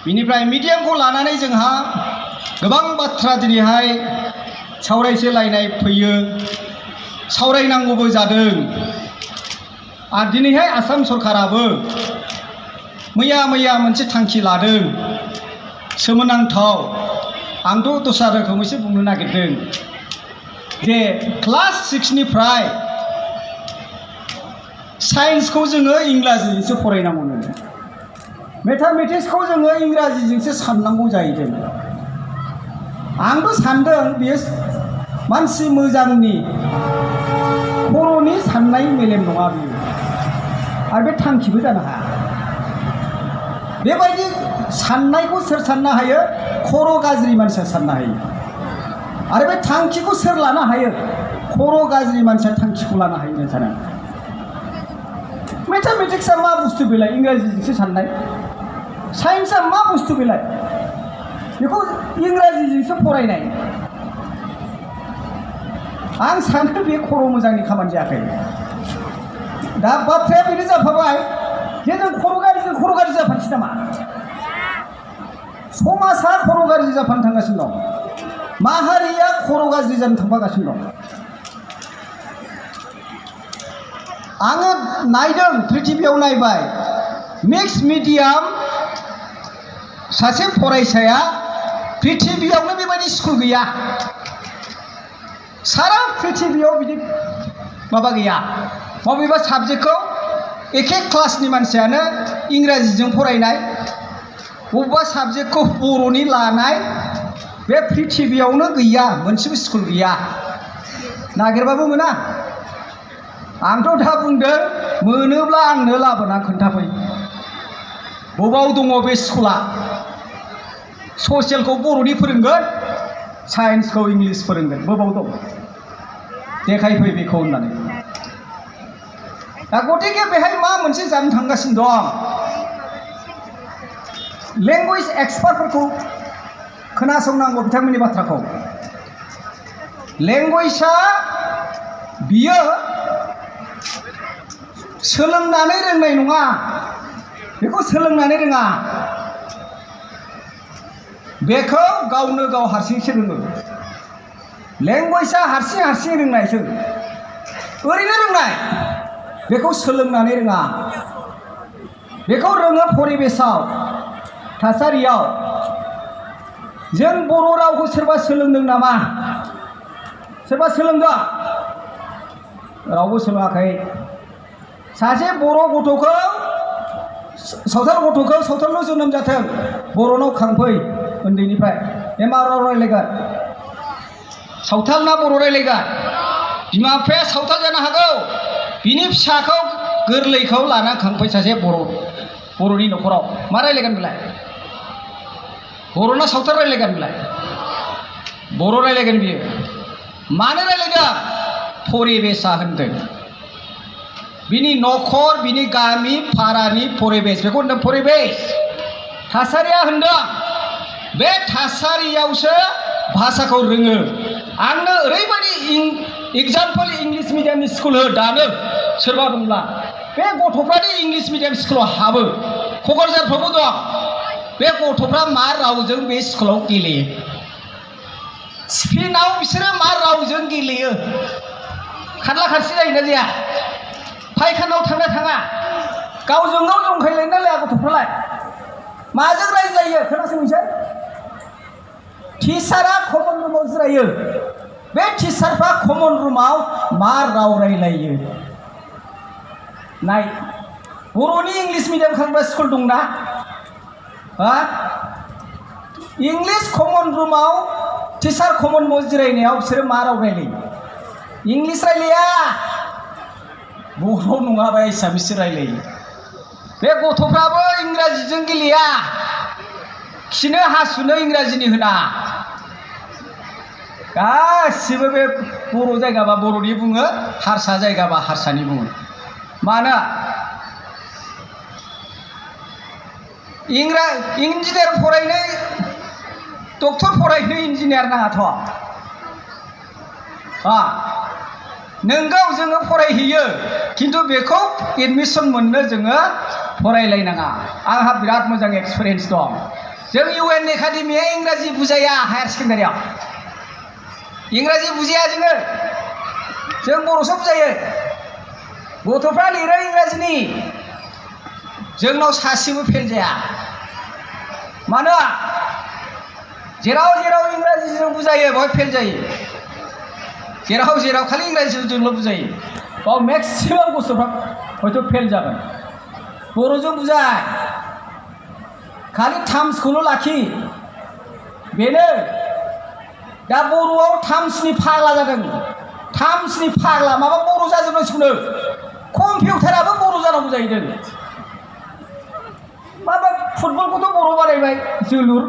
बिनिफ्राय मिडियामखौ लानानै जोंहा गोबां बाथ्रा दिनैहाय सावरायसोलायनाय फैयो, सावरायनांगौबो जादों। आरो दिनैहाय आसाम सरकाराबो मैया मोनसे थांखि लादों, सोमोनांथाव। आंथ' दस्रा रोखोमैसो बुंनो नागिरदों जे क्लास 6निफ्राय साइन्सखौ जोङो इंराजिजोंसो फरायनांगौनो, मेथामेटिक्सखौ जोङो इंराजिजोंसो साननांगौ जाहैदों। आंबो सानदों बेयो मानसि मोजांनि खर'नि साननाय मेलेम नङा बियो, आरो बे थांखिबो जानो हाया। बेबायदि साननायखौ सोर साननो हायो? खर' गाज्रि मानसिया साननो हायो। आरो बे थांखिखौ सोर लानो हायो? खर' गाज्रि मानसिया थांखिखौ लानो हायो होनना सानो। मेथामेटिक्सआ मा बुस्थु बेलाय? इंराजिजोंसो साननाय। साइन्सआ मा बुस्थु बेलाय? बेखौ इंराजिजोंसो फरायनाय। आं सानो बे खर' मोजांनि खामानि जायाखै। दा बाथ्राया बेनो जाफाबाय जे जों खर' गाज्रि जाफानोसै नामा? समाजा खर' गाज्रि जाफानो थांगासिनो दं, माहारिया खर' गाज्रि जानो थांफागासिनो दं। आङो नायदों, पृथिबियाव नायबाय, मिक्स मिडियाम सासे फरायसाया पृथिबियावनो बेबायदि स्कुल गैया। सारा पृथिबियाव बिदि माबा गैया। बबेबा साबजेक्टखौ एखे क्लासनि मानसियानो इंराजिजों फरायनाय, बबेबा साबजेक्टखौ बर'नि लानाय, बे पृथिबियावनो गैया, मोनसेबो स्कुल गैया। नागिरबाबो मोना। आंथ' दा बुंदों, मोनोब्ला आंनो लाबोना खोन्थाफै। बबाव दङ बे स्कुला? ससियेलखौ बर'नि फोरोंगोन, साइन्सखौ इंलिस फोरोंगोन, बबाव दं? देखायफै बेखौ होननानै। दा गतिके बेहाय मा मोनसे जानो थांगासिनो दं? लेंगुवेज एक्सपार्टफोरखौ खोनासंनांगौ बिथांमोननि बाथ्राखौ। लेंगुवेजआ बियो सोलोंनानै रोंनाय नङा, बेखौ सोलोंनानै रोङा, बेखौ गावनो गाव हारसिंसो रोङो। लेंगुवेजआ हारसिं रोंनायसो, ओरैनो रोंनाय, बेखौ सोलोंनानै रोङा। बेखौ रोङो परिबेसाव, थासारियाव। जों बर' रावखौ सोरबा सोलोंदों नामा? सोरबा सोलोंदों? रावबो सोलोङाखै। सासे बर' गथ'खौ, सावथाल गथ'खौ सावथालल' जोनोम जाथों, बर'नाव खांफै उन्दैनिफ्राय। बे मा राव रायलायगोन? सावथाल ना बर' रायलायगोन? बिमा बिफाया सावथाल जानो हागौ, बिनि फिसाखौ गोरलैखौ लाना खांफै सासे बर'नि न'खराव। मा रायलायगोन बेलाय? बर'ना सावथाल रायलायगोन बेलाय? बर' रायलायगोन बियो। मानो रायलायदों? परिबेसा होनदों। बिनि न'खर, बिनि गामि, पारानि परिबेस, बेखौ होनदों परिबेस। थासारिया होनदों। बे थासारियावसो भाषाखौ रोङो। आंनो ओरैबायदि एग्जाम्पल इंलिस मिडियामनि स्कुल हो दानो सोरबा दंब्ला। बे गथ'फ्रादि इंलिस मिडियाम स्कुलाव हाबो, क'क्राझारफ्रावबो दं। बे गथ'फ्रा मा रावजों बे स्कुलाव गेलेयो? स्पेनाव बिसोरो मा रावजों गेलेयो? खारला खारसि जायोना जाया? फायखानाव थांना थाङा? गावजों गाव जंखायलायना लाया गथ'फ्रालाय? माजों रायज्लायो? खोनासंनोसै। टिचारा कमन रुमाव जिरायो। बे टिचारफ्रा कमन रुमाव मा राव रायलायो? नाय, बर'नि इंलिस मिडियाम खांग्रा स्कुल दंना? इंलिस कमन रुमाव टिचार कमन रुमाव जिरायनायाव बिसोरो मा राव रायलायो? इंलिस रायलाया, बर' नङाबा एसामिससो रायलायो। बे गथ'फ्राबो इंराजिजों गेलेया, खिनो हासुनो इंराजिनि होना। गासिबो बे बर' जायगाबा बर'नि बुङो, हारसा जायगाबा हारसानि बुङो। मानो? इन्जिनियार फरायनो, डक्टर फरायनो इन्जिनियार नाङाथ'। नोंगौ जोङो फरायहैयो, खिन्थु बेखौ एडमिसन मोननो जोङो फरायलायनाङा। आंहा बिराद मोजां एक्सपिरियेन्स दं। जों UN एकाडेमिया इंराजि बुजाया हायार सेकेन्डारियाव इंराजि बुजाया जों बर'सो बुजायो गथ'फ्रा लिरो इंराजिनि जोंनाव सासेबो फेल जाया मानो जेराव जेराव इंराजिजों बुजायो बेवहाय फेल जायो जेराव जेराव खालि इंराजिजोंल' बुजायो बाव मेक्सिमाम गथ'फ्रा हयथ' फेल जागोन बर'जों बुजाय खालि थाम्सखौल' लाखि बेनो दा बर'आव थाम्सनि फाग्ला जादों थाम्सनि फाग्ला माबा बर' जाजोबनांसिगौनो कम्पिउटाराबो बर' जानांगौ जाहैदों माबा फुटबलखौथ' बर' बानायबाय जोलुर